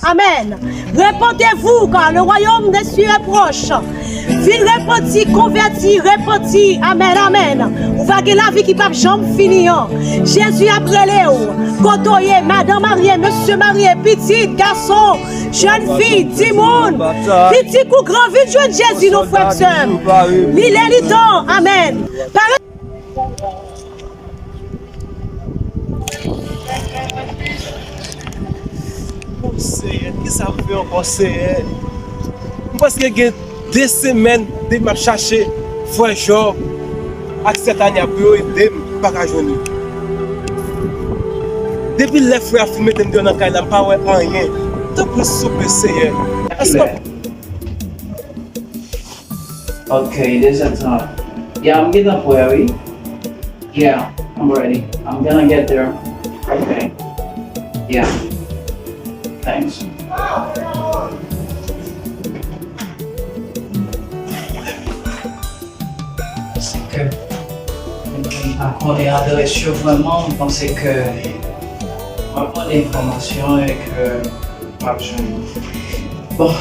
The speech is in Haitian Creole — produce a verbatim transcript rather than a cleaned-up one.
Amen. Repentez-vous, car le royaume des cieux est proche. Vin repanti, konvèti, repanti. Amen, amen. Ou va gen lavi ki p ap janm fini an. Jezi ap rele w. Kote w ye, madan marye, mesye marye, pitit, gason, jèn fi, timoun, pitit kou gran, vin jwenn Jezi non, frè m, sè m. Li lè, li tan. Amen. Pare. O Seyè, kisa m fè ankò, Seyè? M prèske gen de semèn depi m ap chache frè Jò ak sè Tanya pou yo ede m, m pa ka jwenn yo. Depi lè frè a fin mete m deyò nan kay la, m pa wè anyen. Tanpri, souple, Seyè. Èske Okay, there's a time. Yeah, I'm getting up where we. Yeah, I'm ready. I'm gonna get there. Okay. Yeah. Thanks. Se ke mwen pa konnen adrès yo vrèman, mwen panse ke mwen ap mande enfòmasyon e ke m ap jwenn. Bon,